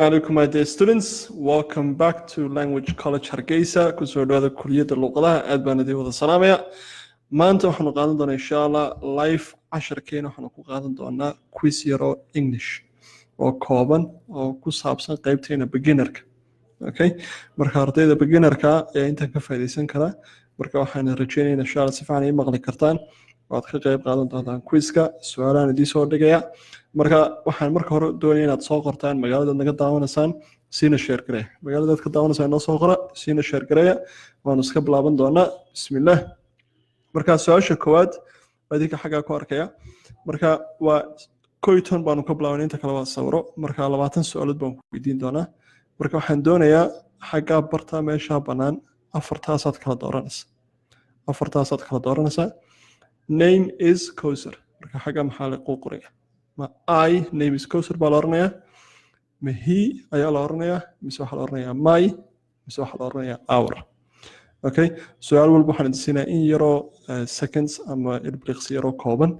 Alaikum, my dear students. Welcome back to Language College Hargeysa. Kusoo dhawaada kuliyadda luqadaha. Aad baan idin wada salaamaya. Maanta waxaanu qaadan doonaa, insha Allah, live casharkeena. Waxaanu ku qaadan doonaa quiz yaroo English oo kooban oo ku saabsan qeybteena beginnerka. Okay, marka ardayda beginnerka ayaa intan ka faa'iidaysan karaa. Marka waxaan rajeynayaa, insha Allah, si fiican ii maqli kartaan, waad ka qayb qaadan doontaan quizka. Su-aalahan idiin soo dhigaya. Marka waxaan marka hore doonaya inaad soo qortaan magaaladaad naga daawanaysaan, siina share gareeya. Magaaladaad ka daawanaysaan noo soo qora, siina share gareeya. Waanu iska bilaaban doonaa. Bismillah. Marka su-aasha koowaad waa idinka xaggaa ku arkaya. Marka waa 11 baanu ka bilaaban, inta kale waa sawiro. Marka 20 su-aalood baan ku weydiin doonaa. Marka waxaan doonayaa xaggaa barta meesha bannaan afartaasaad kala dooranaysa, afartaasaad kala dooranaysaa. Name is Kowsar. Marka xagga maxaa la qoraya? Ma "I name is Kowsar" baa la oranayaa, ma "he" ayaa la oranayaa, mise waxaa la oranayaa "my", mise waxaa la oranayaa "our"? Okay, su-aal walba waxaan idin siinayaa in yaroo seconds ama ilbiriqsi yaroo kooban.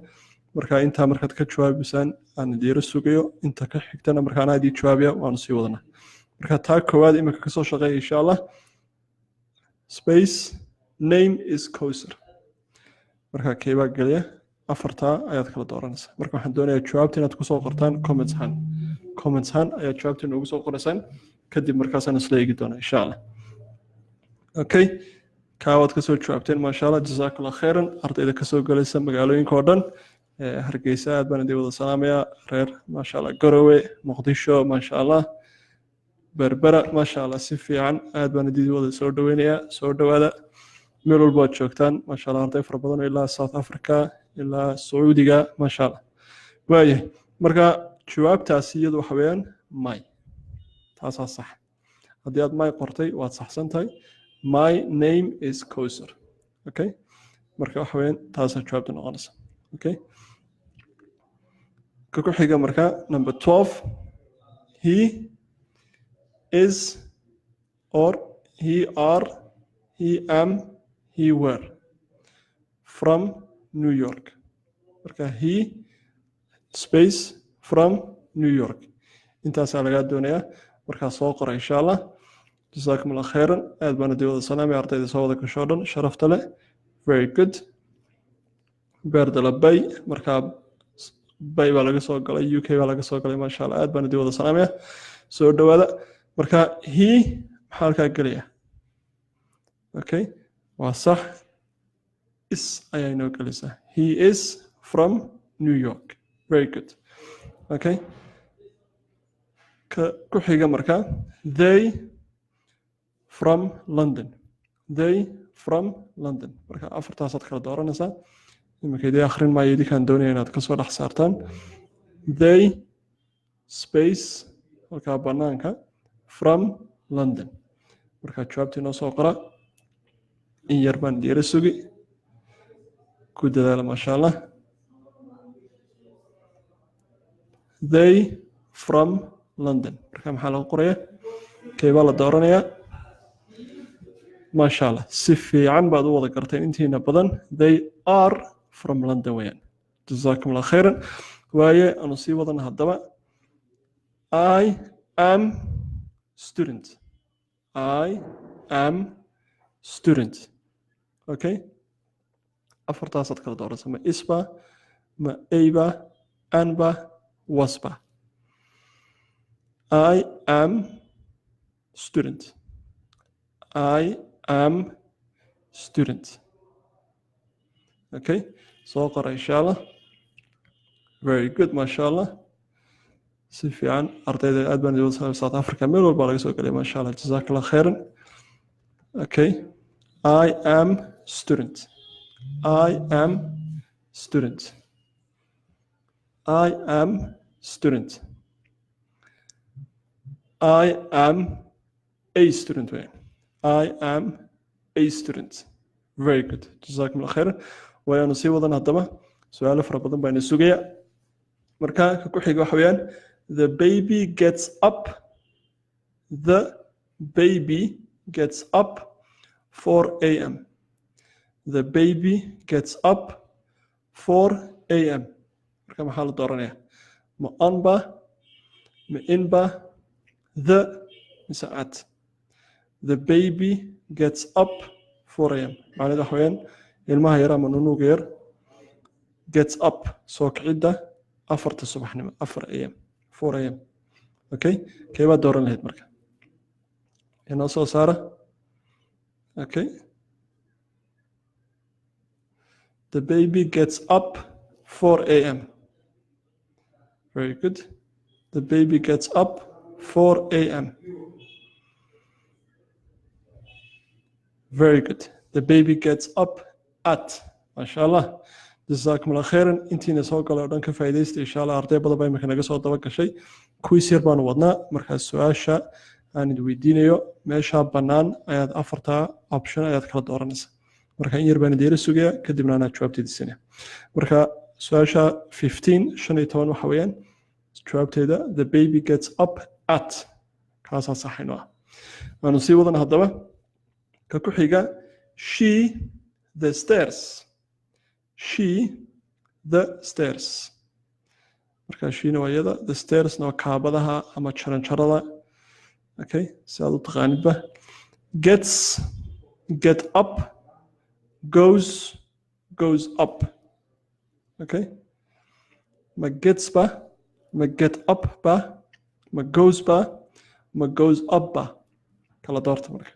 Marka intaa markaad ka jawaabaysaan aan idiiro sugayo, inta ka xigtana marka anaa idii jawaabaya, waanu sii wadanaa. Marka taa koowaad iminka kasoo shaqeeya, insha Allah. Space, name is Kowsar. Marka keebaa geliya? Afartaa ayaad kala dooranaysaa. Marka waxaan doonayaa jawaabta inaad kusoo qortaan comments han. Comments han ayaa jawaabta inoogu soo qoraysaan, kadib markaasaan isla eegi doonaa, insha Allah. Okay, kaa waad kasoo jawaabteen, maasha Allah, jasaakallah khayran. Ardayda kasoo galaysa magaalooyinka oo dhan, Hargeysa aad baan idin wada salaamayaa. Reer, maasha Allah, Garowe, Muqdisho, maasha Allah, Berbera, maasha Allah, si fiican aad baan idin wada soo dhaweynayaa. Soo dhawaada meel walba waad joogtaan, maasha Allah. Arday fara badan ilaa South Africa, ilaa Sacuudiga, maasha Allah. Waayahay, marka jawaabtaasi iyadu waxa weeyaan "my". Taasaa sax. Haddii aad "my" qortay, waad saxsan tahay. My name is Kowsar. Okay, marka waxa weeyaan taasaa jawaabta noqonaysa. Okay, ka ku xiga marka, number 12. He is or he are, he am, he were from New York. Marka he space from New York, intaasaa lagaa doonayaa. Markaa soo qora, insha Allah. Jasaakum Allah khayran. Aad baan idin wada salaamay, ardayda soo wada gasho dhan, sharafta leh. Very good. Beerdala bay, markaa bay baa laga soo galay, UK baa laga soo galay, maasha Allah. Aad baan idin wada salaamaya, soo dhawaada. Marka he maxaa halkaa gelaya? Okay, waa sax, is ayaa inoo gelaysaa. He is from New York. Very good. Okay, ka ku xiga marka, they from London. They from London. Marka afartaasaad kala dooranaysaa. Iminka idii akhrin maayo, idinkaan doonaya inaad kasoo dhex saartaan. They space halkaa banaanka from London. Marka jawaabtii noo soo qora. In yar baan diira sugi, ku dadaala, maasha Allah. They from London. Marka maxaa lagu qoraya? Keebaa la dooranayaa? Maasha Allah, si fiican baad u wada garteen intiina badan. They are from London weeyaan. Jasaakum Allah khayran. Waaye aanu sii wadana haddaba. I am student. I am student. Okay, afartaasaad kala dooranaysa. Ma isba, ma a ba, an ba, wasba? I am student. I am student. Okay, soo qora, insha Allah. Very good, maasha Allah, si fiican. Ardayda aad baan idin, South Africa, meel walba laga soo gelay, maasha Allah. Jazaak Allah khayran. Okay, I am student. I am student. I am student. I am a student weyn. I am a student. Very good, jazakum Allah khayran. Wayaanu sii wadan haddaba. Su-aalo fara badan baa ina sugaya. Marka ka ku xiga waxa weeyaan the baby gets up. The baby gets up 4 a.m. The baby gets up 4 a.m. Marka maxaa la dooranaya? Ma on ba, ma in ba, The mise at? The baby gets up 4 a.m. Macnaheedu waxa weeyaan ilmaha yar ama nunuga yar gets up, soo kicidda 4ta subaxnimo, 4 a.m., 4 a.m. Okay, keebaad dooran lahayd marka? Inoo soo saara. Okay, the baby gets up 4 a.m. Very good. The baby gets up 4 a.m. Very good. The baby gets up at. Masha Allah, jazaakum Allah khayran. Intiina soo galay oo dhan, ka faa'iidaysta insha Allah. Arday badan baa imika naga soo daba gashay. Quiz yar baanu wadnaa. Markaas su-aasha aan idin weydiinayo, meesha bannaan ayaad afartaa option ayaad kala dooranaysaa. Marka in yar baan idin yara sugaya, kadibna anaa jawaabteeda siinaya. Marka su-aasha 15, 15, waxa weeyaan jawaabteeda "the baby gets up at". Kaasaa saxayno ah. Waanu sii wadana haddaba ka ku xiga. She the stairs. She the stairs. Marka she-na waa iyada, the stairs-na waa kaabadaha ama jaranjarada. Okay, si aad u taqaanidba. Gets, get up, goes, goes up. Okay, ma gets ba, ma get up ba, ma goes ba, ma goes up ba? Kala doorta marka.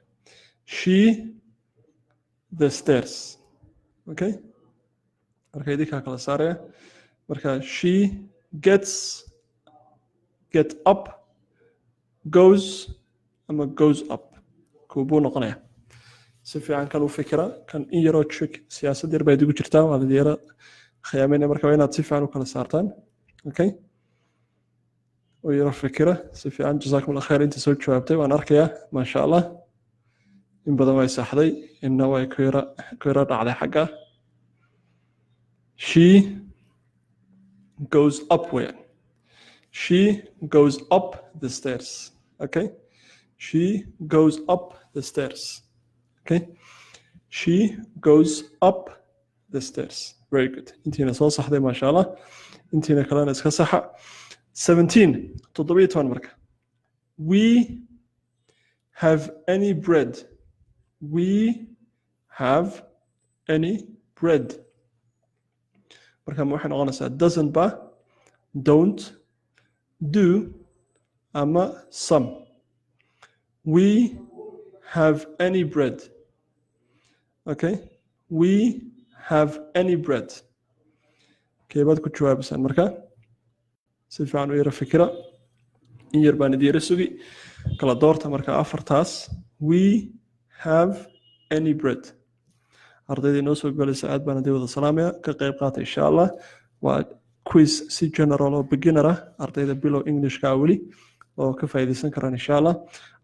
She the stairs. Okay, marka idinkaa kala saaraya. Marka she gets, get up, goes ama goes up, kuubuu noqonaya? Si fiican kan u fikira. Kan in yaroo trick, siyaasad yar baa idigu jirtaa, waa la yara khiyaameynaya. Marka waa inaad si fiican u kala saartaan. Okay, u yaro fikira si fiican. Jazaakum Allah khayr inta soo jawaabtay, waan arkayaa. Maasha Allah, in badan way saxday, inna way ku yara dhacday xagga. She goes up weeyaan. She goes up the stairs. Okay, she goes up the stairs. Okay, she goes up the stairs. Very good intiina soo saxday, maasha Allah. Intiina kalena iska saxa. 17, 17. Marka we have any bread. We have any bread. Marka ma waxay noqonaysaa doesn't ba, don't, do ama some? We have any bread. Okay, we have any bread. Keebaad ku jawaabaysaan marka? Si fiican u yara fikira. In yar baan idin yara sugi. Kala doorta marka afartaas. We have any bread. Ardayda inoo soo galaysa, aad baan idin wada salaamaya. Ka qayb qaata insha Allah. Waa quiz si general oo beginner ah, ardayda bilow Englishka ah weli oo ka faa'iidaysan karaan insha Allah.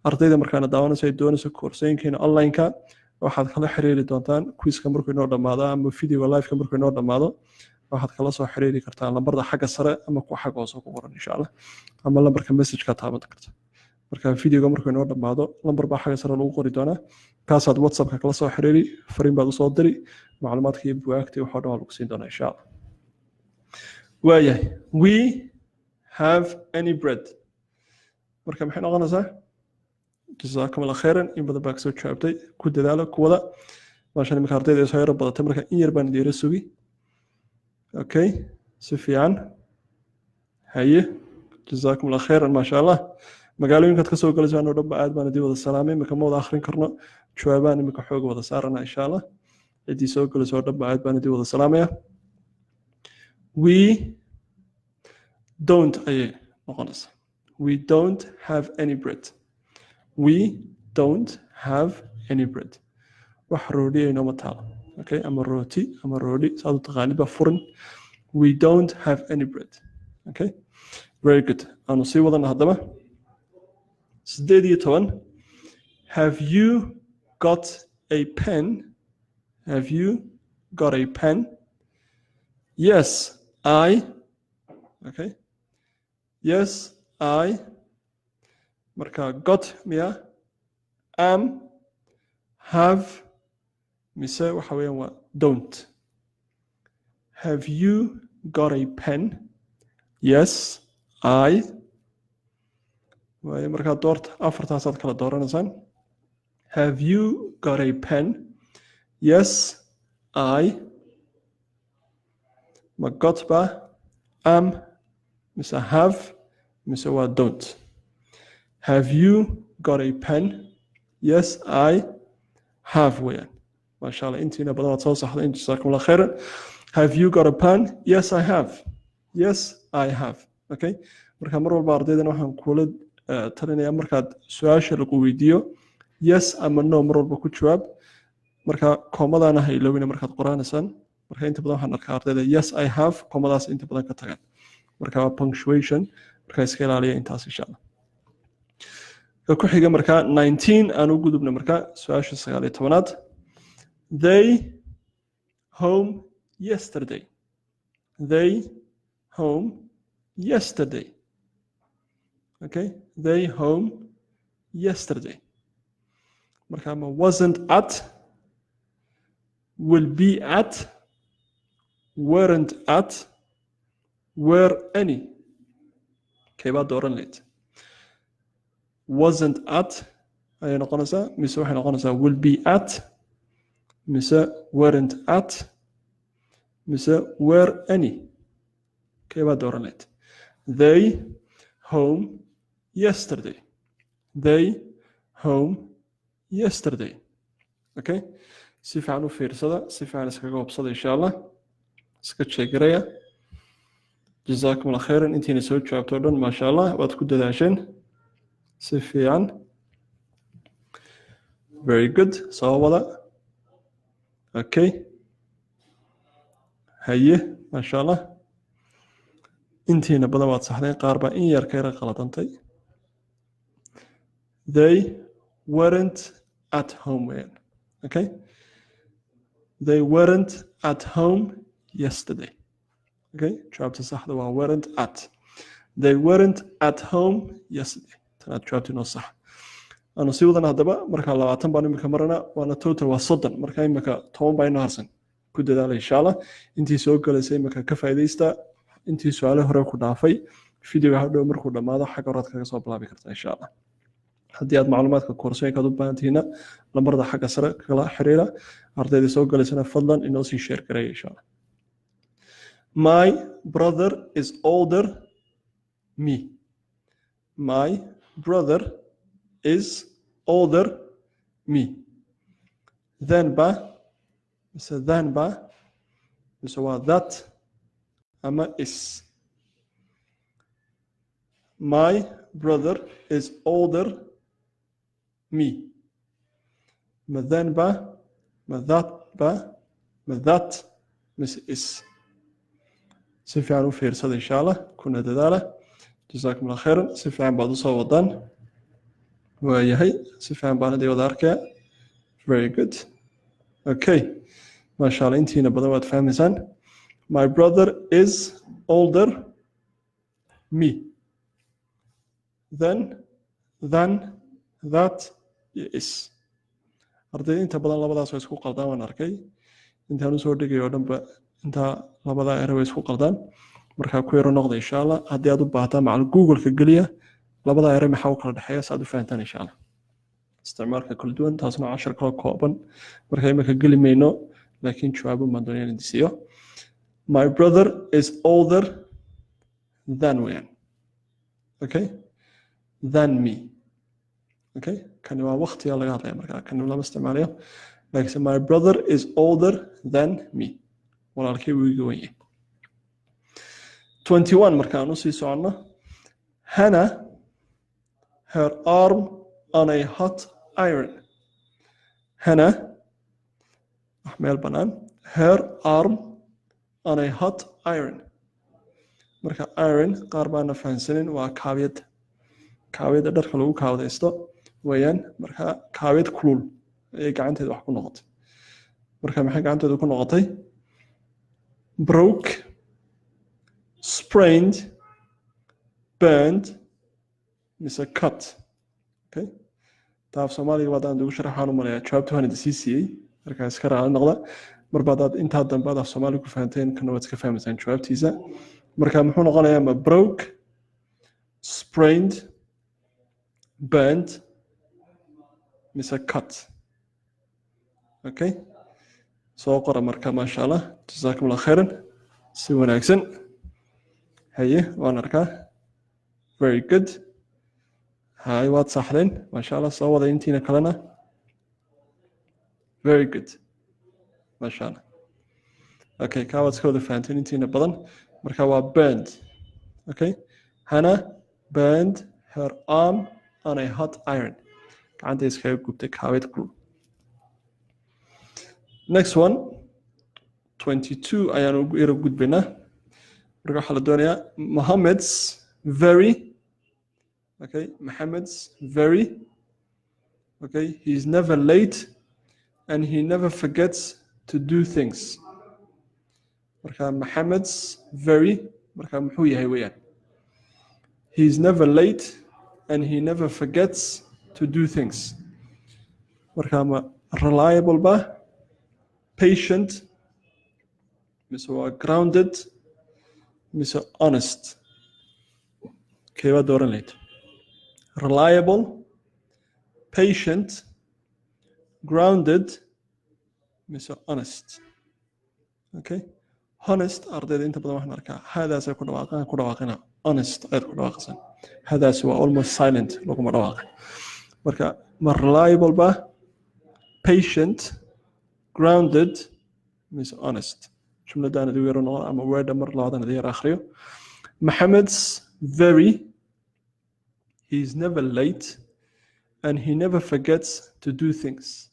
Ardayda markaana daawanayso ay doonayso koorsooyinkeena online-ka, waxaad kala xiriiri doontaan quizka markuu inoo dhammaado ama videoga liveka markuu inoo dhammaado. Waxaad kala soo xiriiri kartaan lambarda xagga sare ama kuwa xagga hoose ku qoran insha Allah, ama lambarka messageka taaban karta. Marka videoga markuu inoo dhammaado, lambar baa xagga sare lagu qori doonaa. Kaasaad WhatsAppka kala soo xiriiri, fariin baad usoo diri, macluumaadka iyo bugaagta iyo waxoo dhan waa lagu siin doonaa insha Allah. Waayahay, we have any bread. Marka maxay noqonaysaa? Jazaakum Allah khayran, in badan baa kasoo jawaabtay. Ku dadaala kuwada maashan. Iminka ardayda ay soo yaro badatay, marka in yar baan idin yara sugi. Okay, si fiican. Haye, jazaakum Allah khayran, maasha Allah. Magaalooyinkaad kasoo galaysaan oo dhan ba aad baan idin wada salaamay. Iminka ma wada akhrin karno jawaabaan, iminka xooga wada saarana insha Allah. Ciddii soo galaysa oo dhan ba aad baan idin wada salaamaya. We don't ayay noqonaysaa. We don't have any bread. We don't have any bread. Wax roodhi ay nooma taalo. Okay, ama rooti ama roodhi, saad u taqaanid ba furin. We don't have any bread. Okay, very good. Aanu sii wadana haddaba. 18. Have you got a pen? Have you got a pen? Yes, I. Okay, yes, I. Marka got miya, am, have mise waxa weeyaan waa don't? Have you got a pen? Yes, I Waayo, markaa doorta, afartaasaad kala dooranaysaan. Have you got a pen? Yes, I. Ma got ba, am, mise have, mise waa don't? Have you got a pen? Yes, I have weeyaan. Maasha Allah, intiina badan waad soo saxday. Jasaakum Allah khayran. Have you got a pen? Yes, I have. Yes, I have. Okay, marka mar walba ardaydana waxaan kula talinayaa, markaad su-aasha lagu weydiiyo, yes ama no mar walba ku jawaab. Marka koomadaana ha iloowina markaad qoraanaysaan. Marka inta badan waxaan arkaa ardayda "yes, I have" koomadaas inta badan ka tagaan. Marka waa punctuation, marka iska ilaaliya intaas, insha Allah. Ka ku xiga marka 19 aan u gudubna, marka su-aasha 19aad. They home yesterday. They home yesterday. Okay, they home yesterday. Marka ma wasn't at, will be at, weren't at, were any? Keebaa dooran lahayd? Wasn't at ayay noqonaysaa, mise waxay noqonaysaa will be at, mise weren't at, mise were any? Keebaa dooran lahayd? They home yesterday. They home yesterday. Okay, si fiican u fiirsada, si fiican iskaga hubsada, insha Allah, iska jeegaraya. Jazaakum Allah khayran intiina soo jawaabto o dhan. Maasha Allah, waad ku dadaasheen si fiican. Very good. Soo wada. Okay, haye, maasha Allah, intiina badan waad saxdeen, qaar baa in yar ka yara qaladantay. They weren't at home weeyaan. Okay, they weren't at home yesterday. Okay, jawaabta saxda waa weren't at. They weren't at home yesterday. Tanaad jawaabta inoo sax. Aanu sii wadana haddaba. Marka 20 baan imika marana, waana total waa 30. Marka imika 10 baa inoo harsan. Ku dadaala, insha Allah. Intii soo galaysa imika ka faa'iidaysta. Intii su-aale hore ku dhaafay, videoga hadhow markuu dhammaado xagga horaad kaga soo bilaabi kartaa, insha Allah. Haddii aad macluumaadka koorsooyinkaad u baahan tihiina, lambarada xagga sare kala xiriira. Ardayda soo galaysana fadlan inoo sii share gareeya, insha Allah. My brother is older me. My brother is older me. Then ba, mise than ba, mise waa that ama is? My brother is older me. Ma than ba, ma that ba, ma that, mise is? Si fiican u fiirsada, insha Allah, kuna dadaala. Jasaakum Allah khayran. Si fiican baad usoo wadaan. Waayahay, si fiican baan idin wada arkaya. Very good. Okay, maasha Allah, intiina badan waad fahmaysaan. My brother is older me. Then, than, that iyo is. Ardayda inta badan labadaas way isku qaldaan, waan arkay. Intaan usoo dhigay oo dhanba intaa labadaa ere way isku qaldaan. Markaa ku yaro noqda, insha Allah. Haddii aad u baahataan, macal Google-ka geliya labadaa ere maxaa u kala dhexeeya, si aad u fahantaan, insha Allah, isticmaalka kala duwan. Taasna cashar kala kooban, marka imika geli mayno, laakiin jawaabo baan doonaya inaan siiyo. My brother is older than weeyaan. Okay, than me. Okay, kani waa waqtiga laga hadlaya, marka kani lama isticmaalayo. Laakiinse my brother is older than me, walaalkay wuu iga wen yahay. 21 markaan usii soconno. Hannah her arm on a hot iron. Hannah, wax meel bannaan, her arm on a hot iron. Marka iron qaar baana fahansanin, waa kaawiyad, kaawiyadda dharka lagu kaawadaysto weeyaan. Marka kaawiyad kulul ayay gacanteeda wax ku noqotay. Marka maxay gacanteedu ku noqotay? Broke, sprained, burned, mise cut? Okay, taaf Soomaaliga baadaan ugu sharax, waxaan u maleeyaa jawaabta waan idin sii siiyey. Marka iska raali noqda marba haddaad intaa dambe aad af Soomaali ku fahanteen, kana waad iska fahmaysaan jawaabtiisa. Marka muxuu noqonayaa? Ma broke, sprained, Burned mise cut? Okay, soo qora marka. Maasha Allah, jazaakum Allah khayran, si wanaagsan. Haye, waan arkaa. Very good. Hay, waad saxdeen, maasha Allah. Soo wada intiina kalena. Very good, maasha Allah. Okay, kaa waad iska wada fahanteen intiina badan. Marka waa burned. Okay, Hannah burned her arm on a hot iron. Gacanta iskaga gubtay kaawid kulul. Next one, 22 ayaan ugu yara gudbaynaa. Marka waxaa la doonayaa Mohammed's very. Okay, Mohammed's very. Okay, he's never late and he never forgets to do things. Marka Mohammed's very, marka muxuu yahay weeyaan? He's never late and he never forgets to do things. Marka ma reliable ba, patient, mise waa grounded, mise honest? Keebaa dooran lahayd? Reliable, patient, grounded, mise honest? Okay, honest. Ardayda inta badan waxaan arkaa hadaasay ku dhawaaqaan, ku dhawaaqina. Honest ayaad ku dhawaaqaysan. Hadaasi waa almost silent, laguma dhawaaqay. Marka ma reliable ba, patient, grounded, mise honest? Jumladaan idigu yaro noqon ama weedha mar labadan idin yar akhriyo. Mohammed's very, he's never late and he never forgets to do things.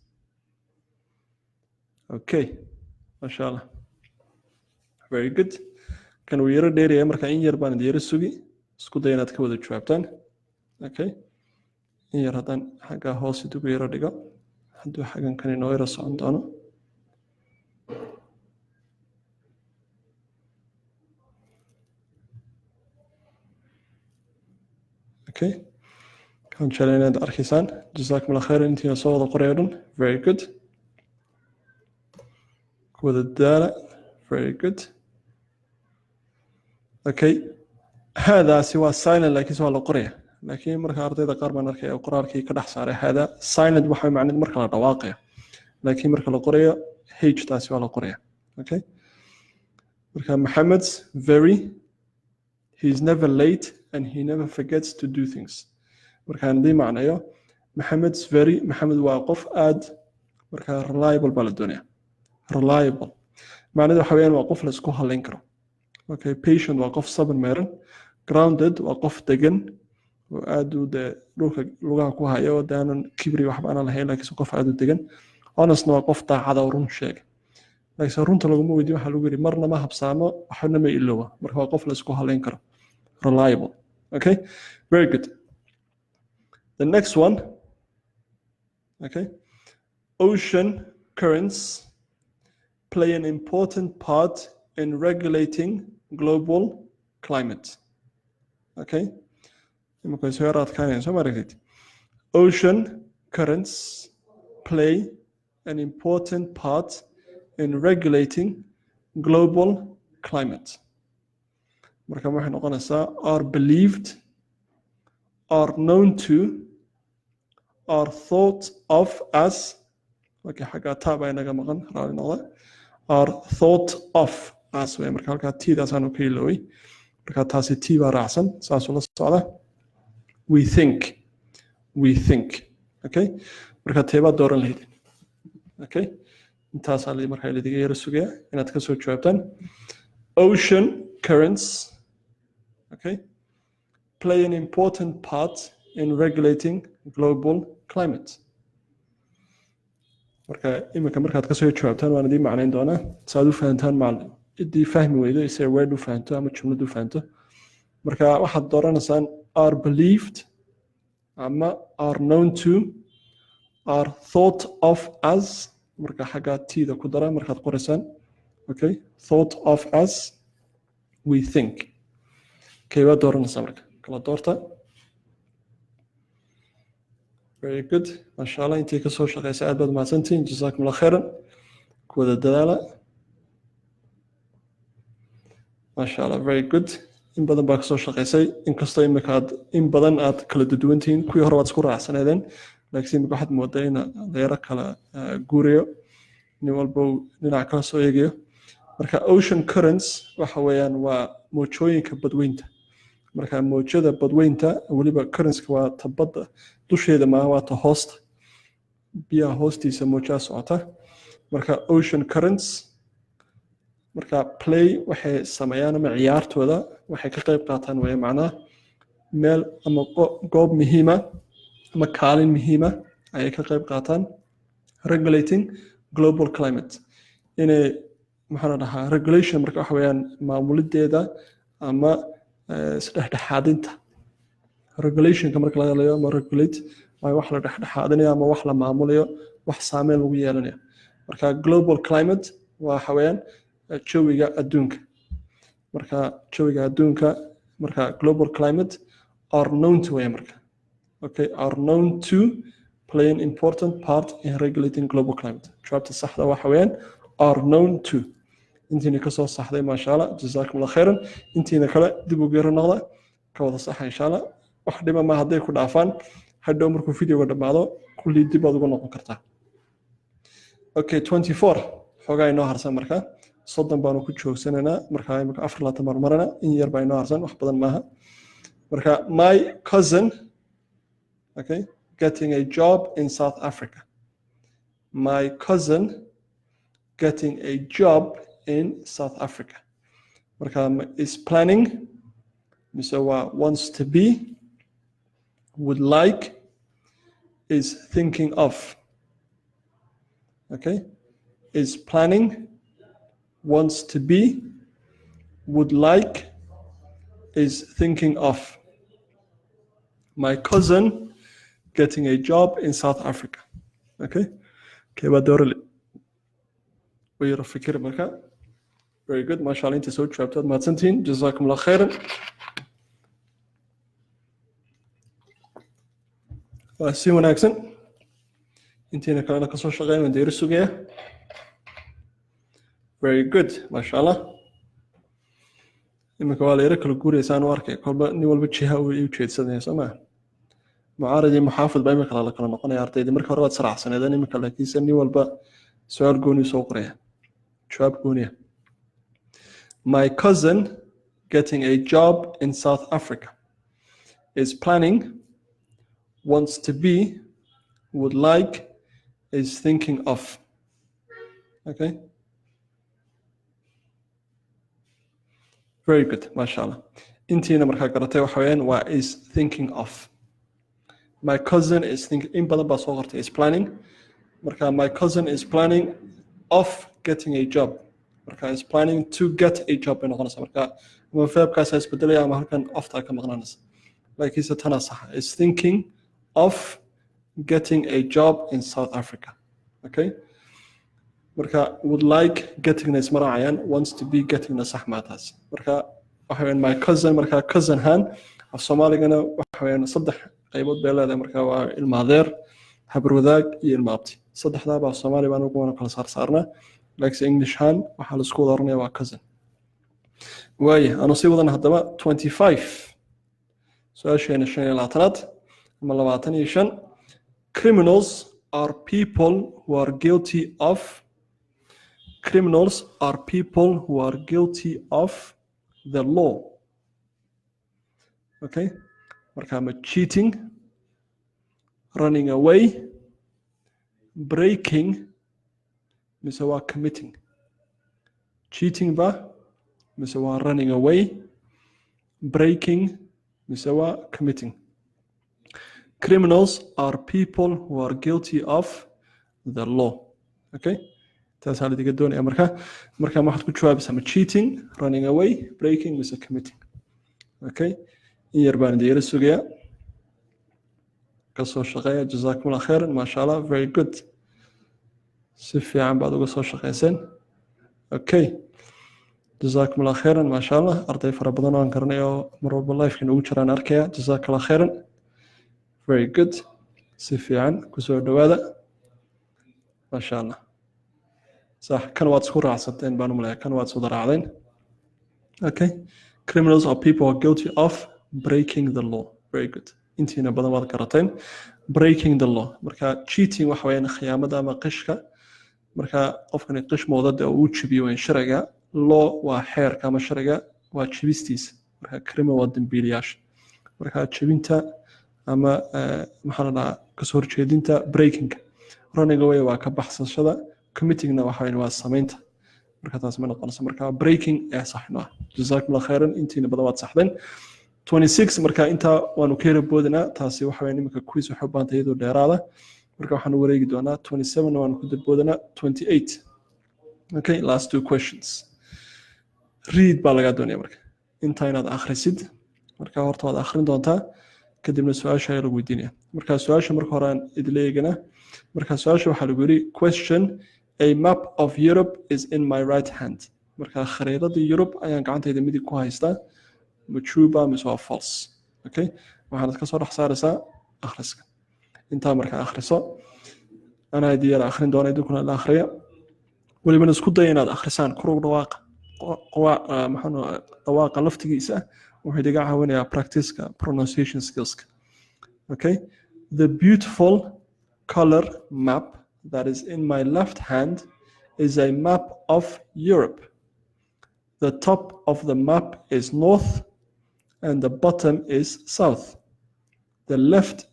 Okay, masha Allah, very good. Kan wuu yaro dheeraya, marka in yar baan idin yaro sugi. Isku day inaad ka wada jawaabtaan. Okay, in yar haddaan xagga hoos idigu yaro dhigo, hadduu xaggan kan inoo yaro socon doono. Okay, kan jeclay inaad arkaysaan. Jazaakum Allah khayran intiina soo wada qoray o dhan. Very good, ku wada dadaala. Very good. Okay, haadaasi waa silent, laakiinse waa la qoraya. Laakiin marka ardayda qaar baan arkaya oo qoraalkii ka dhex saaray hada. Silent waxa macnaheedu marka la dhawaaqayo, laakiin marka la qorayo h taasi waa la qoraya. Okay, marka Mohammed's very, he's never late and he never forgets to do things. Markaan idii macnayo, Mohammed's very, Maxamed waa qof aad, marka reliable baa la doonaya. Reliable macnaheedu waxa weeyaan waa qof la isku halayn karo. Okay, patient waa qof sabir meeran. Grounded waa qof degan oo aad u dee dhulka lugaha ku haya oo dee aanan kibri waxba aanan lahayn, laakiinse qof aad u degan. Honestna waa qof daacada oo run sheega, laakiinse runta laguma weydiin. Waxaa lagu yidhi marna ma habsaamo, waxna ma ilooba. Marka waa qof la isku halayn karo, reliable. Okay, very good. The next one. Okay, ocean currents play an important part in regulating global climate. Okay, imika soo yara adkaanaya, soo ma aragtid? Ocean currents play an important part in regulating global climate. Marka waxay noqonaysaa are believed, are known to, are thought of as. Okay, xaggaa taa baa inaga maqan, raali noqda. Are thought of as wey. Marka halkaa t-daasaanu ka ilooway. Marka taasi t baa raacsan, saasuu la socda. We think, we think. Okay, marka teebaad dooran lahayd? Okay, intaasaa markaa lidiga yara sugaya inaad ka soo jawaabtaan. Ocean currents, okay, play an important part in regulating global climate. Marka iminka markaad kasoo jawaabtaan waan idiin macnayn doonaa si aad u fahantaan. Macal ciddii fahmi weydo isay word u fahanto ama jumlad u fahanto. Marka waxaad dooranaysaan are believed ama are known to, are thought of as. Marka xagga t-da ku dara markaad qoraysaan. Okay, thought of as, we think. Keebaad dooranaysaa? Marka kala doorta. Very good, maasha Allah. Intii kasoo shaqeysa aad baad mahadsantihiin. Jazaakum Allah khayran, ku wada dadaala. Maasha Allah, very good. In badan baa kasoo shaqaysay, inkastoo imika aad in badan aad kala duduwantihiin. Kuwii hore waad isku raacsaneedeen, laakiin imika waxaad moodaa in la yaro kala guurayo, nin walba uu dhinac kala soo eegayo. Marka ocean currents waxa weeyaan waa moojooyinka badweynta. Marka moojada badweynta, weliba currentska waa ta badda dusheeda maaha, waa ta hoosta, biyaha hoostiisa moojaa socota. Marka ocean currents marka play waxay sameeyaan ama ciyaartooda waxay ka qayb qaataan weeye, macnaha meel ama goob muhiima ama kaalin muhiima ayay ka qayb qaataan regulating global climate, inay, maxaa la dhahaa, regulation. Marka waxa weeyaan maamulideeda ama isdhexdhexaadinta. Regulationka marka laga hadlayo ama regulate, waa wax la dhexdhexaadinayo ama wax la maamulayo, wax saameyn lagu yeelanayo. Marka global climate waxa weeyaan jawiga adduunka. Marka jawiga adduunka, marka global climate are known to weeye marka, okay, are known to play an important part in regulating global climate. Jawaabta saxda waxa weeyaan are known to. Intiina kasoo saxday, maasha Allah, jazaakum Allah khayran. Intiina kale dib ugu yaro noqda, ka wada saxa insha Allah. Wax dhiba ma hadday ku dhaafaan, hadhow markuu videoga dhammaado kullii dib baad ugu noqon kartaa. Okay, 24 xoogaa inoo harsan. Marka 30 baanu ku joogsanaynaa. Marka imika 24 baan marana, in yar baa inoo harsan, wax badan maaha. Marka my cousin, okay, getting a job in South Africa. My cousin getting a job in South Africa. Marka is planning, mise waa wants to be, would like, is thinking of? Okay, is planning, wants to be, would like, is thinking of. My cousin getting a job in South Africa. Okay, keebaa doorale way yaro fikir. Marka very good, maasha Allah, inta soo jawaabtaad mahadsantihiin, jazaakum Allah khayran. Waa si wanaagsan. Intiina kalena kasoo shaqeyn, waan deeri sugaya. Very good, maasha Allah. Iminka waa la yaro kala guuraysaan u arkay, kolba nin walba jiha uu u jeedsanaya, soo maa? Mucaarad iyo muxaafid baa imika la kala noqonaya. Ardaydii marka hore waad saraacsaneedeen, iminka laakiinse nin walba su-aal gooni soo qoraya, jawaab gooniya. My cousin getting a job in South Africa is planning, wants to be, would like, is thinking of. Okay, very good, masha Allah. Intiina markaa garatay, waxa weeyaan waa is thinking of. My cousin is thinking, in badan baa soo qortay is planning. Marka my cousin is planning of getting a job. Marka is planning to get a job bay noqonaysaa. Marka ama verbkaasaa isbedelaya ama halkan oftaa ka maqnaanaysa, laakiinse tana saxa, is thinking of getting a job in South Africa. Okay, marka would like gettingna isma raacayaan, wants to be gettingna sax maa taas. Marka waxa weeyaan my cousin, marka cousin haan af Soomaaligana waxa weeyaan saddex qaybood bay leedahay. Marka waa ilma adeer, habar wadaag iyo ilma abti. Saddexdaa baa Soomaali baan ugu kala saar saarnaa, laakiinse English haan waxaa la isku wada oranaya waa cousin. Waaya, aanu sii wadana haddaba 25, su-aasheena 25aad ama 25. Criminals are people who are guilty of. Criminals are people who are guilty of the law. Okay, marka ma cheating, running away, breaking, mise waa committing? Cheating ba, mise waa running away, breaking, mise waa committing? Criminals are people who are guilty of the law. Okay, taasaa ladiga doonaya. Marka waxaad ku jawaabaysaa ma cheating, running away, breaking, mise committing? Okay, in yar baan idin yara sugayaa, kasoo shaqeeya. Jazaakum Allah khayran, maasha Allah, very good, si fiican baad uga soo shaqeyseen. Okay, jazaakum Allah khayran, maasha Allah. Arday fara badan oo aan garanay oo mar walba liveka noogu jiraan arkaya. Jazaak Allah khayran, very good, si fiican kusoo dhowaada, maasha Allah. Sax, kan waad isku raacsateen baan u malaya, kan waad iswada raacdeen. Okay, Criminals are people who are guilty of breaking the law. Very good. Intiina badan waad garateen. Breaking the law. Marka cheating waxa weeyaan khiyaamada ama qishka. Marka qofkani qish mooda dee uu jabiyo weyn sharciga. Law waa xeerka ama sharciga, waa jabistiisa. Marka criminal waa dembiilayaasha. Marka jabinta ama maxaa la dhahaa, kasoo horjeedinta, breaking. Running away waa ka baxsashada, committingna waxa weeyaan waa samaynta. Marka taas ma noqonayso. Marka breaking ee saxno ah. Jazaakum Allah khayran, intiina badan waad saxdeen. 26. Marka intaa waanu ka yara boodinaa. Taasi waxa weeyaan iminka quiz waxay u baahan tahay iyadoo dheeraada. Marka waxaanu wareegi doonaa 27, waanu ku dulboodinaa 28. Okay, last two questions. Read baa lagaa doonaya. Marka intaa inaad akhrisid, marka horta waad akhrin doontaa, kadibna su-aasha ayaa lagu weydiinaya. Marka su-aasha marka hore aan idila eegana. Marka su-aasha waxaa lagu yidhi, question: a map of Europe is in my right hand. Marka khariidadii Europe ayaan gacantayda midig ku haystaa, ma true ba mise waa false? Okay, waxaanad kasoo dhex saaraysaa akhriska intaa. Markaa akhriso, anaa idin yara akhrin doona, idinkuna la akhriya. Welibana isku daya inaad akhrisaan kor ugu dhawaaqa. Maxaan dhawaaqa laftigiisa wuxuu idiga caawinayaa practiceka pronunciation skillska. Okay, the beautiful color map that is in my left hand is a map of Europe. The top of the map is north and the bottom is south. The left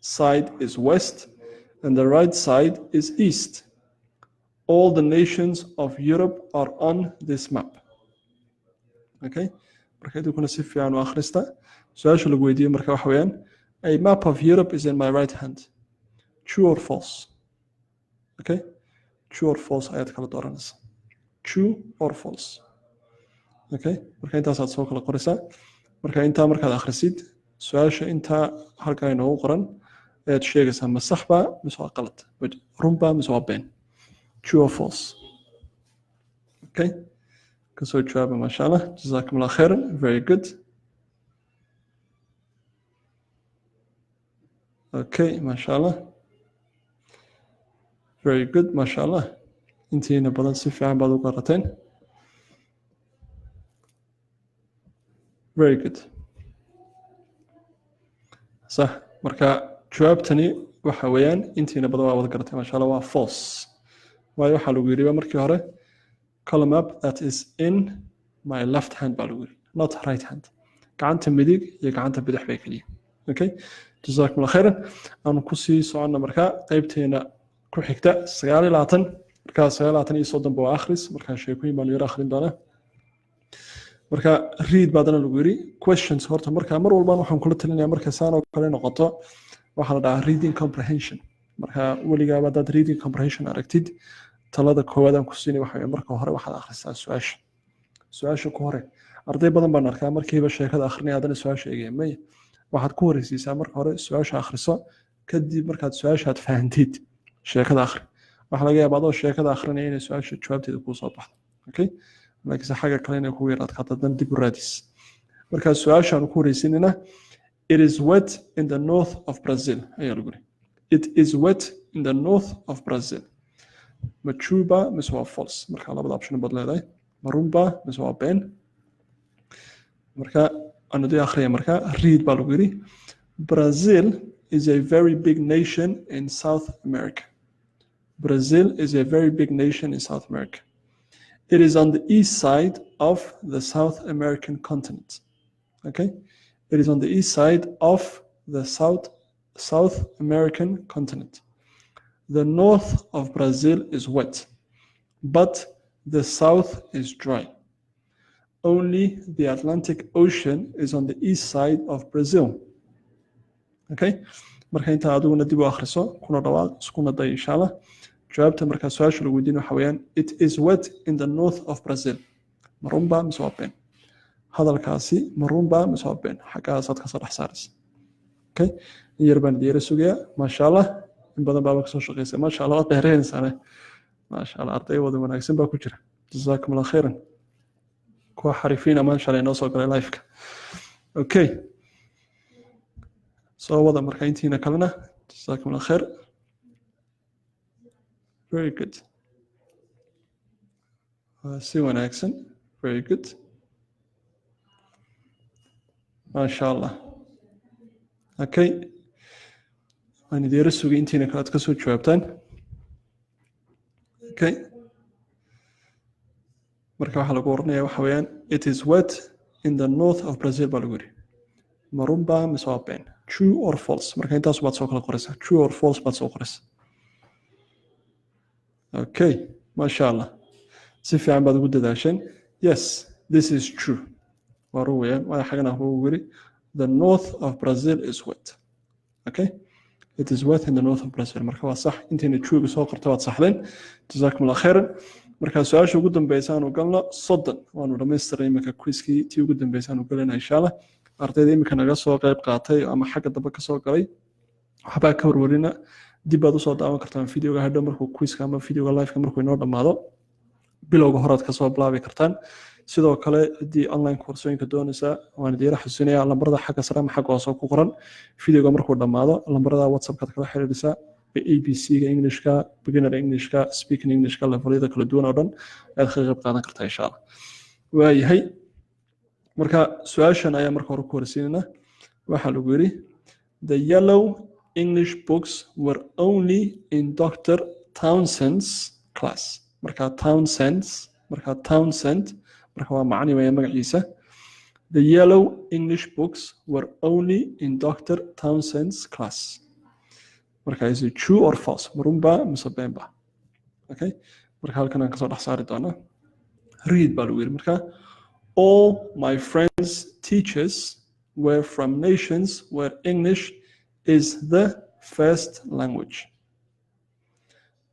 side is west and the right side is east. All the nations of Europe are on this map. Okay, marka idinkuna si fiican u akhrista. Su-aasha lagu weydiiyey marka waxa weeyaan, a map of Europe is in my right hand, true or false? Okay, true or false ayaad kala dooranaysaa, true or false. Okay, marka intaasaad soo kala qoraysaa. Marka intaa markaad akhrisid, su-aasha intaa halkaa inoogu qoran ayaad sheegaysaa, ma sax ba mise waa qalad, runba mise waa been, true or false? Okay, kasoo jawaaba. Maasha Allah, jazaakum Allah khairan. Very good. Okay, maasha Allah, very good. Maasha Allah, intiina badan si fiican baad u qarateen. Very good. Sax. Marka jawaabtani waxa weeyaan, intiina badan waa wada garatay, maasha Allah, waa false. Waayo, waxaa lagu yidhi markii hore color map that is in my left hand baa lagu yidhi, not right hand. Gacanta midig iyo gacanta bidix bay keliya. Okay, jazaakum Allah khayran. Aanu kusii soconna marka qaybteena ku xigta, 29. Marka 29 iyo 30 ba waa akhris. Marka sheekooyin baanu yaro akhrin doonaa. Marka read baadana lagu yidhi questions. Horta marka mar walbaan waxaan kula talinaya, marka saan oo kale noqoto, waxaa la dhahaa reading comprehension. Marka weligaaba haddaad reading comprehension aragtid, talada koowaad aan ku siinay waxa weeye, marka hore waxaad akhrisaa su-aasha. Su-aasha ku hore. Arday badan baan arkaa markiiba sheekada akhrinaya, haddana su-aasha eegaya. Maya, waxaad ku horeysiisaa marka hore su-aasha akhriso. Kadib markaad su-aashaad fahantid, sheekada akhri. Waxaa laga yaabaa adoo sheekada akhrinaya inay su-aasha jawaabteeda kuu soo baxdo. Okay, laakiinse xagga kale inay kugu yar adkaato, haddana dib u raadis. Marka su-aashaan ku horeysiinayna, it is wet in the north of Brazil ayaa lagu yiri. It is wet in the north of Brazil, ma true ba mise waa false? Marka labada option baad leedahay, ma runba mise waa been? Marka aanu dii akhriya. Marka read baa lagu yiri, Brazil is a very big nation in South America. Brazil is a very big nation in South America. It is on the east side of the South American continent. Okay, it is on the east side of the South American continent. The north of Brazil is wet, but the south is dry. Only the Atlantic Ocean is on the east side of Brazil. Okay, marka inta adiguna dib u akhriso, kuna dhawaaq, iskuna day, insha Allah. Jawaabta marka su-aasha lagu weydiin waxa weeyaan, it is wet in the north of Brazil, ma runba mise waa been? Hadalkaasi ma runba mise waa been? Xaggaasaad kasoo dhex saaraysa. Okay, in yar baan diyaara sugayaa. Maasha Allah, in badan baaba kasoo shaqeysay. Maasha Allah, waad dheereynaysaane. Maasha Allah, arday wada wanaagsan baa ku jira. Jazaakum Allah khayran. Kuwa xarifiina maasha Allah inoo soo galay liveka. Okay, soo wada marka intiina kalena. Jazaakum Allah khayr. Very good. Waa si wanaagsan. Very good. Maasha Allah. Okay, waan idiira sugay intiina kale aad ka soo jawaabtaan. Okay, marka waxaa lagu oranaya waxa weeyaan, "It is wet in the north of Brazil" baa lagu yidhi. Ma runba mise waa been? True or false? Marka intaas baad soo kala qoraysaa, true or false baad soo qoraysaa. Okay, maasha Allah, si fiican baad ugu dadaasheen. Yes, this is true, waa run weeyaan, waayo xagana lagu yidhi "The north of Brazil is wet." Okay, "It is wet in the north of Brazil." Marka waa sax. Intayna truega soo qorta waad saxdeen, jazaakum Allah khayran. Marka su-aasha ugu dambeysa aanu galno, 30 waanu dhamaystiray iminka quizkii. Tii ugu dambeysa aanu galayna, insha Allah. Ardayda iminka naga soo qayb qaatay ama xagga dambe kasoo galay, waxbaa ka warwarina, dib baad usoo daawan kartaan videoga hadhow markuu quizka ama videoga liveka markuu inoo dhammaado. Bilowga horaad kasoo bilaabi kartaan. Sidoo kale, haddii online koorsooyinka doonaysa, waan idiin xasuusinaya lambarada xagga sare ama xagga hoose ku qoran. Videoga markuu dhammaado, lambarada WhatsAppkaad kala xiriirisa. ABC-ga Englishka, beginner Englishka, speaking Englishka, levelada kala duwan oo dhan ayaad ka qayb qaadan kartaa, insha Allah. Waayahay, marka su-aashan ayaa marka hore ku horsiinayna. Waxaa lagu yidhi, "The yellow English books were only in Dr Townsend's class." Marka Townsend's, marka Townsend, marka waa macni weeye magaciisa. "The yellow English books were only in Dr Townsend's class." Marka is it true or false? Ma runba mise beenba? Okay, marka halkan aan kasoo dhex saari doonaa. "Read" baa lagu yidhi. Marka, "All my friends' teachers were from nations where English is the first language.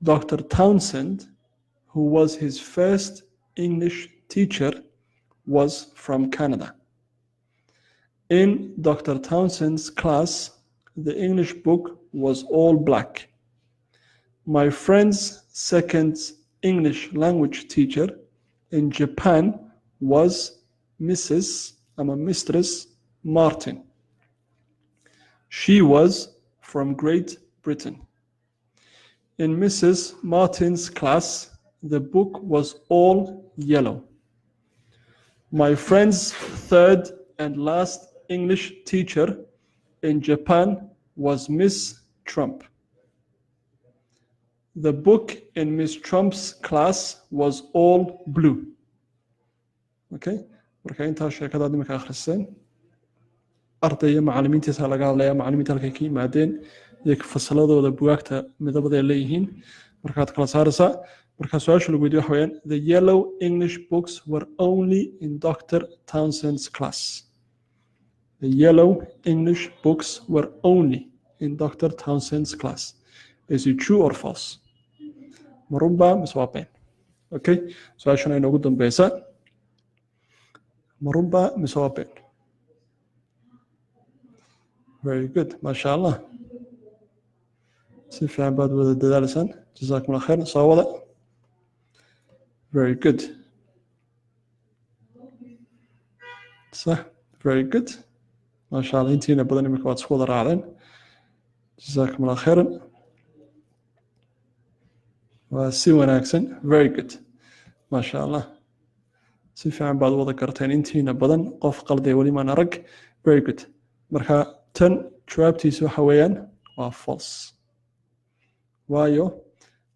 Dr. Townsend, who was his first English teacher, was from Canada. In Dr. Townsend's class, the English book was all black. My friend's second English language teacher in Japan was Mrs. I'm a Mistress Martin. She was from Great Britain. In Mrs. Martin's class, the book was all yellow. My friend's third and last English teacher in Japan was Miss Trump. The book in Miss Trump's class was all blue." Okay, marka intaa sheekadaad imika akhriseen, ardayga macallimiintiisa laga hadlaya, macallimiinta halkay ka yimaadeen iyo fasaladooda bugaagta midabada ay leeyihiin. Markaad kala saaraysaa. Marka su-aasha lagu weydiyo waxa weeyaan, "The yellow English books were only in Dr. Townsend's class." "The yellow English books were only in Dr. Townsend's class." Is it true or false? Ma runba mise waa been? Okay, su-aashana inoogu dambeysa, ma runba mise waa been? Very good, maasha Allah, si fiican baad wada dadaalaysaan, jazaakum Allah khayr. Soo wada. Very good, sax, very good, maasha Allah. Intiina badan imika waad isku wada raacdeen, jazaakum Allah khayran, waa si wanaagsan. Very good, maasha Allah, si fiican baad wada garteen intiina badan, qof qalday weli maan arag. Very good. Marka tan jawaabtiisa waxa weeyaan waa false, waayo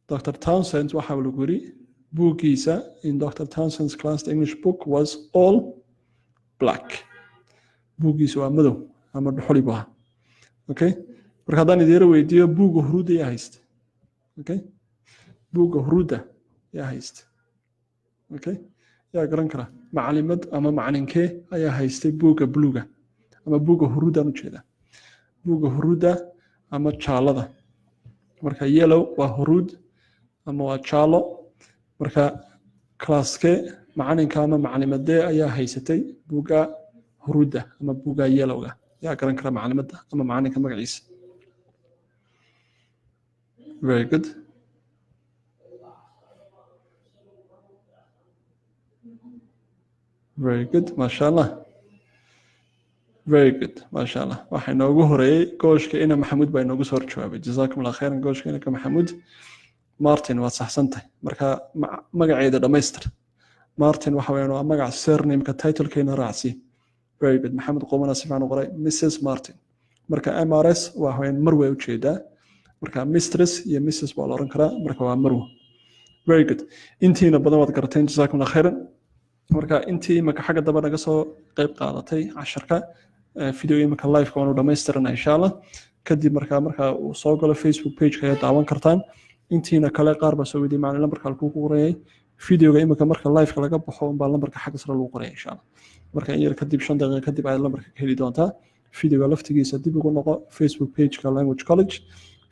Dr. Townsend waxa lagu yiri buuggiisa, "In Dr. Townsend's class, the English book was all black." Buuggiisa waa madow ama dhuxuli buu ahaa. Okay, marka haddaan idiira weydiiyo, buugga huruudda yaa haysta? Okay, buugga huruudda yaa haysta? Okay, yaa garan kara? Macalimad ama macalinkee ayaa haystay buugga bluega ama buugga huruuddaan ujeedaa, buugga huruudda ama jaalada? Marka yellow waa huruud ama waa jaalo. Marka classkee, macalinka ama macalimadee ayaa haysatay buugga huruudda ama buugga yellowga? Yaa garan kara macalimadda ama macalinka magaciisa? Very good, very good, maasha Allah, very good, maasha Allah. Waxaa inoogu horeeyey gooshka ina Maxamuud baa inoogu soo horjawaabay, jazaakum Allah khayran. Gooshka inaka Maxamuud Martin, waad saxsantahay. Marka magaceeda dhammaystir. Martin waxa weeyaan waa magac, surnameka titlekeena raacsi. Very good. Maxamed Qomana si fiican u qoray, Mrs Martin. Marka MRS waa haween, marwe ujeedaa. Marka Mistress iyo Mrs waa la oran karaa, marka waa marwo. Very good. Intiina badan waad garateen, jasaakum Allah khayran. Marka intii imaka xagga dambe naga soo qayb qaadatay casharka video, imika liveka waanu dhammaystirana, insha Allah. Kadib marka uu soo galo Facebook pageka ayaad daawan kartaan. Intiina kale, qaar baa soo weydiiyey, "Macalin, lambarka halkuu ku qorayay videoga?" Imika marka liveka laga baxo unbaa lambarka xagga sare lagu qoraya, insha Allah. Marka in yar kadib, 5 daqiiqo kadib, ayaad lambarka ka heli doontaa videoga laftigiisa. Dib ugu noqo Facebook pageka Language College,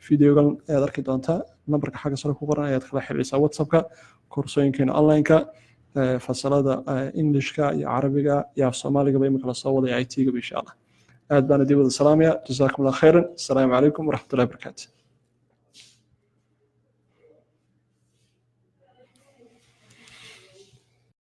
videogan ayaad arki doontaa. Lambarka xagga sare ku qoran ayaad kala xiriirsaa WhatsAppka. Koorsooyinkeena online-ka, fasalada Englishka iyo Carabiga iyo af Soomaaligaba imika lasoo waday, IT-gaba, insha Allah. Aad baan idin wada salaamaya. Jasaakum Allah khayran. Asalaamu calaykum waraxmatullahi wabarakaatu.